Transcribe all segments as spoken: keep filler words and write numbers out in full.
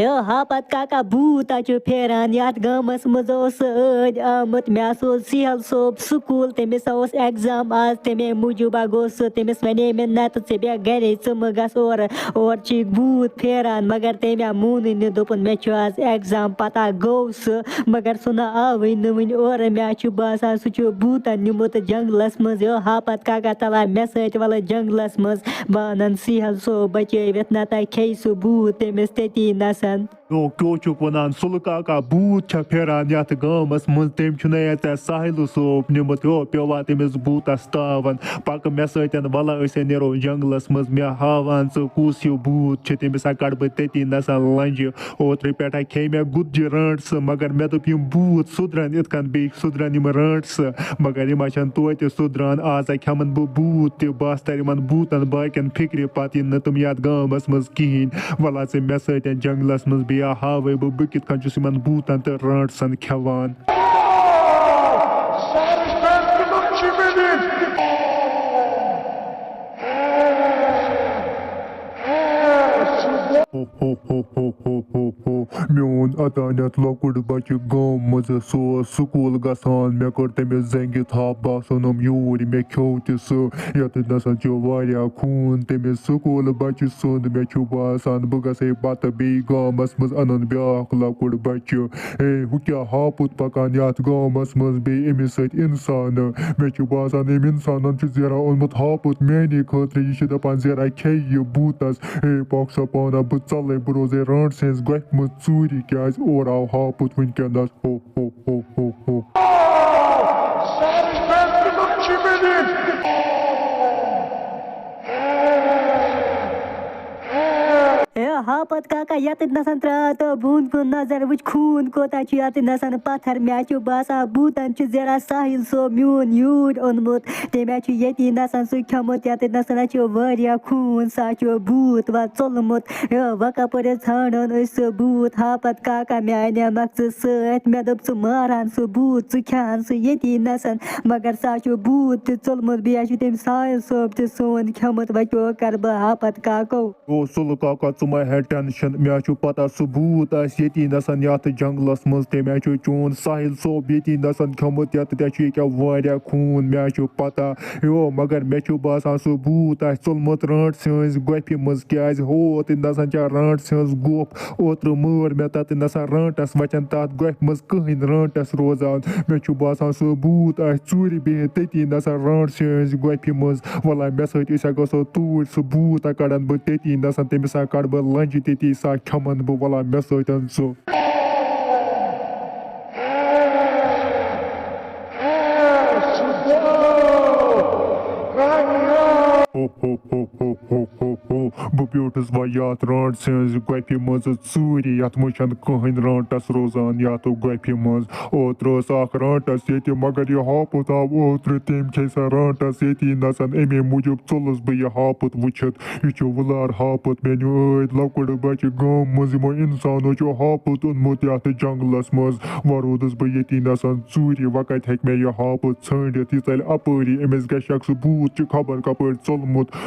ہے ہاپت کاکا، بوٗت ہا چھُ پھیران یتھ گامس منٛز۔ اوس سُہ ٲدۍ آمُت، مےٚ ہسا اوس سہل صٲب سکوٗل، تٔمِس ہا اوس ایگزام آز، تمے موٗجوٗب ہا گوٚو سُہ۔ تٔمِس ونے مےٚ، نتہٕ ژٕ بیٚہہ گرے، ژٕ مہٕ گژھ اورٕ، اورٕ چھِ بوٗت پھیران۔ مگر تٔمۍ ہا مونُے نہٕ، دوٚپُن مےٚ چھُ آز ایگزام۔ پتہٕ ہا گوٚو سُہ، مگر سُہ نہ آوٕے نہٕ وٕنہِ اورٕ۔ مےٚ ہا چھُ باسان سُہ چھُ بوٗتن نیومُت جنگلس منٛز۔ ہے ہاپت کاکا، تلا مےٚ سۭتۍ ولہٕ جنگلس منٛز، بہٕ انن سہل صٲب بچٲوِتھ، نتہٕ کھیٚیہِ سُہ بوٗت تٔمِس تٔتی نسن۔ او، کیٛاہ چھُکھ وَنان؟ سُلہٕ کاکا، بوٗت چھا پھیران یَتھ گامَس منٛز؟ تٔمۍ چھُنہ یَتھ ژےٚ ساحِلہٕ صٲب نیوٗمُت۔ ہیو، پیوٚوا تٔمِس بوٗتَس تاوَن؟ پَکہٕ مےٚ سۭتۍ، وَلہٕ أسۍ ہے نیرو جنٛگلَس منٛز۔ مےٚ ہاوان ژٕ کُس ہیوٗ بوٗت چھُ، تٔمِس ہا کَڑٕ بہٕ تٔتی نَسَن لَنٛجہِ۔ اوترٕ پٮ۪ٹھ ہا کھیٚیہِ مےٚ گُتجہِ رانٛٹسہٕ، مگر مےٚ دوٚپ، یِم بوٗت سُدرَن یِتھ کٔنۍ، بیٚیہِ سُدرَن یِم رانٛٹسہٕ، مگر یِم ہا چھَنہٕ توتہِ سُدران۔ آز ہا کھٮ۪مَن بہٕ بوٗت تہِ، بَس تَرِ یِمَن بوٗتَن باقیَن فِکرِ، پَتہٕ یِن نہٕ تِم یَتھ گامَس منٛز کِہیٖنۍ۔ وَلہٕ ژٕ مےٚ سۭتۍ جنٛگلَس منٛز، بیٚیہِ ہاوَے بہٕ، بہٕ کِتھ کٔنۍ چھُس یِمَن بوٗتَن تہٕ رانٛٹسَن کھٮ۪وان۔ ہو، ہو، ہو۔ میون اوتانٮ۪تھ لۄکُٹ بچہٕ گامہٕ منٛزٕ، سُہ اوس سکوٗل گژھان۔ مےٚ کٔر تٔمِس زنٛگہِ تھپھ، بہٕ ہسا اوٚنُم یوٗرۍ، مےٚ کھیوٚو تہِ سُہ۔ یتھ نسا چھُ واریاہ خوٗن تٔمِس سکوٗل بچہٕ سُنٛد۔ مےٚ چھُ باسان، بہٕ گژھٕ ہے پتہٕ بیٚیہِ گامس منٛز، انن بیٛاکھ لۄکُٹ بچہٕ۔ ہے، ہُہ کیٛاہ ہاپُت پکان یتھ گامس منٛز، بیٚیہِ أمِس سۭتۍ انسانہٕ۔ مےٚ چھُ باسان، أمۍ انسانن چھُ زیرہ اوٚنمُت ہاپُت میٛانے خٲطرٕ۔ یہِ چھِ دپان، زیرہ کھیٚیہِ یہِ بوٗتس۔ ہے، پکھ سا پانہ، بہٕ ژلے، بہٕ روزے رانٛٹسہٕ سٕنٛزِ گۄپھِ منٛز ژوٗرِ، کیٛازِ اورٕ آو ہاپُت وٕنکیٚنس۔ ہو، ہو، ہو، ہو، ہو۔ ہے ہاپت کاکا، یتٮ۪تھ نسن ترٛاو تو بوٗن کُن نظر، وٕچھ خوٗن کوتاہ چھُ یتٮ۪تھ نسن پتھر۔ مےٚ چھُ باسان، بوٗتن چھُ زیرہ ساحِل صٲب میون یوٗرۍ اوٚنمُت۔ تٔمۍ ہا چھُ ییٚتی نسن سُہ کھیوٚمُت، یتٮ۪تھ نسن ہا چھُ واریاہ خوٗن، سُہ ہا چھُ بوٗت وۄنۍ ژوٚلمُت۔ ہے، وۄنۍ کپٲرۍ حظ ژھانڈون أسۍ سُہ بوٗت؟ ہاپت کاکا، مےٚ انیمکھ ژٕ سۭتۍ، مےٚ دوٚپ، ژٕ مارہن سُہ بوٗت، ژٕ کھیہن سُہ ییٚتی نسن، مگر سُہ ہا چھُ بوٗت تہِ ژوٚلمُت، بیٚیہِ ہا چھُ تٔمۍ ساحِل صٲب تہِ سون کھیوٚمُت۔ وۄنۍ کیٛاہ کرٕ بہٕ ہاپت کاکو؟ او سُلہٕ کاکا، ژٕ مہ ہےٚ ٹٮ۪نشن، مےٚ ہا چھُ پتہ سُہ بوٗت آسہِ ییٚتی نسن یتھ جنگلس منٛز، تٔمۍ ہا چھُ چون ساحِل صٲب ییٚتی نسن کھیوٚمُت، یتھ تہِ چھُ ییٚکیٛاہ واریاہ خوٗن، مےٚ ہا چھُ پتہ۔ یو، مگر مےٚ چھُ باسان سُہ بوٗت آسہِ ژوٚلمُت رانٛٹسہٕ سٕنٛزِ گۄپھِ منٛز، کیٛازِ ہوتہِ نسن چھےٚ رانٛٹسہٕ سٕنٛز گۄپھ۔ اوترٕ مٲر مےٚ تتہِ نسن رانٛٹس، وۄنۍ چھَنہٕ تتھ گۄپھِ منٛز کٕہٕنۍ رانٛٹس روزان۔ مےٚ چھُ باسان سُہ بوٗت آسہِ ژوٗرِ بِہِتھ تٔتی نسن رانٛٹسہٕ سٕنٛزِ گۄپھِ منٛز۔ وَلہ مےٚ سۭتۍ أسۍ ہا گژھو توٗرۍ، سُہ بوٗت ہا کڑن بہٕ تٔتی نسن، تٔمِس ہا کڑٕ بہٕ لنٛجہِ تٔتی، سُہ ہا کھٮ۪من بہٕ، وَلہ مےٚ سۭتۍ سُہ۔ ہو، ہو، ہو۔ بہٕ بیوٗٹھُس وۄنۍ یَتھ رانٛٹسہٕ سٕنٛزِ گۄپھِ منٛز ژوٗرِ، یَتھ منٛز چھَنہٕ کٕہٕنۍ رانٛٹس روزان یَتھ گۄپھِ منٛز۔ اوترٕ ٲس اَکھ رانٛٹس ییٚتہِ، مگر یہِ ہاپُت آو اوترٕ، تٔمۍ کھے سۄ رانٛٹس ییٚتی نَسَن، اَمے موٗجوٗب ژوٚلُس بہٕ یہِ ہاپُت وٕچھِتھ۔ یہِ چھُ وُلار ہاپُت۔ مےٚ نیوٗ ٲدۍ لۄکُٹ بچہِ گامہٕ منٛز، یِمو انسانو چھُ ہاپُت اوٚنمُت یتھ جنگلس منٛز۔ وۄنۍ روٗدُس بہٕ ییٚتی نسن ژوٗرِ، وۄنۍ کتہِ ہیٚکہِ مےٚ یہِ ہاپُت ژھٲنٛڈِتھ؟ یہِ ژلہِ اپٲری، أمِس گژھِ شخص بوٗت چھُ خبر کپٲرۍ ژوٚلمُت۔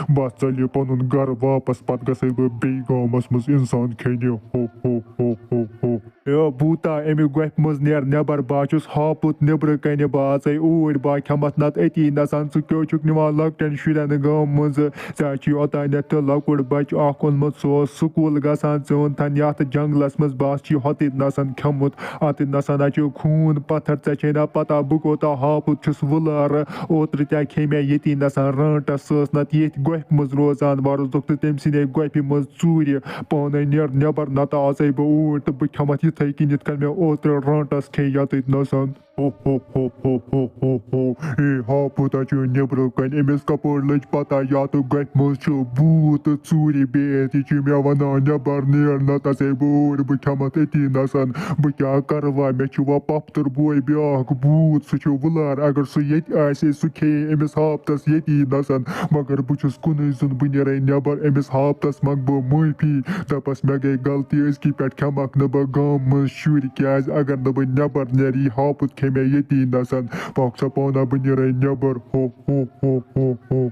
بس ژلہِ پنُن گرٕ واپس، پتہٕ گژھے بہٕ بیٚیہِ گامس منٛز انسان کھیٚنہِ۔ ہو، ہو، ہو، ہو، ہو۔ اے بوٗتا، اَمہِ گۄپھِ منٛز نیر نٮ۪بر، بہٕ ہا چھُس ہاپُت نیٚبرٕ کنہِ، بہٕ اژے اوٗرۍ، بہٕ ہا کھٮ۪متھ نتہٕ أتی نژان۔ ژٕ کیٛازِ چھُکھ نِوان لۄکٹٮ۪ن شُرٮ۪ن گامہٕ منٛزٕ؟ ژےٚ ہا چھُے اوتانٮ۪تھ تہِ لۄکُٹ بچہٕ اکھ اوٚنمُت، سُہ اوس سکوٗل گژھان، ژٕ اوٚنتھن یتھ جنگلس منٛز، بہٕ ہا چھُے ہوٚتٕتۍ نژان کھٮ۪مُت، اتٕتۍ نژان ہا چھُ خوٗن پتھر۔ ژےٚ چھے نا پتہ بہٕ کوٗتاہ ہاپُت چھُس وُلارٕ؟ اوترٕ تہِ ہا کھے مےٚ ییٚتی نژان رانٛٹس، سۄ ٲس نتہٕ ییٚتھۍ گۄپھِ منٛز روزان، وۄنۍ روزُکھ ژٕ تٔمۍ سٕنٛدے گۄپھِ منٛز ژوٗرِ۔ پانے نیر نٮ۪بر، نتہٕ آژے بہٕ اوٗرۍ تہٕ بہٕ کھٮ۪متھ یِتھے کٔنۍ یِتھ کٔنۍ مےٚ اوترٕ رانٛٹس کھے یتٕتۍ نژان۔ ہو، ہو، ہو، ہو، ہو، ہو، ہو۔ اے ہاپُت، تَتہِ چھُ نیٚبرٕ کنہِ، أمِس کپٲرۍ لٔج پتہ یتھ گۄپھِ منٛز چھُ بوٗت ژوٗرِ بِہِتھ؟ یہِ چھُ مےٚ ونان، نٮ۪بر نیر، نتہٕ آژے بہٕ اوٗرۍ، بہٕ کھٮ۪متھ أتی نژان۔ بہٕ کیٛاہ کرٕ وۄنۍ؟ مےٚ چھُ وۄنۍ پۄپھتٕر بوے بیٛاکھ بوٗت، سُہ چھُ وُلار، اگر سُہ ییٚتہِ آسہِ ہے، سُہ کھیٚیہِ أمِس ہاپتس ییٚتی نژان۔ مگر بہٕ چھُس کُنُے زوٚن، بہٕ نیرے نٮ۪بر، أمِس ہاپتس منٛگہٕ بہٕ معٲفی، دپس مےٚ گٔے غلطی، أزکی پٮ۪ٹھ کھٮ۪مکھ نہٕ بہٕ گامہٕ منٛز شُرۍ، کیٛازِ اگر نہٕ بہٕ نٮ۪بر نیرٕ، یہِ ہاپُت کھیٚیہِ مےٚ ییٚتی نژان۔ پکھ سا پانہ، بہٕ نیرے نٮ۪بر۔ ہو، ہو، ہو، ہو، ہو۔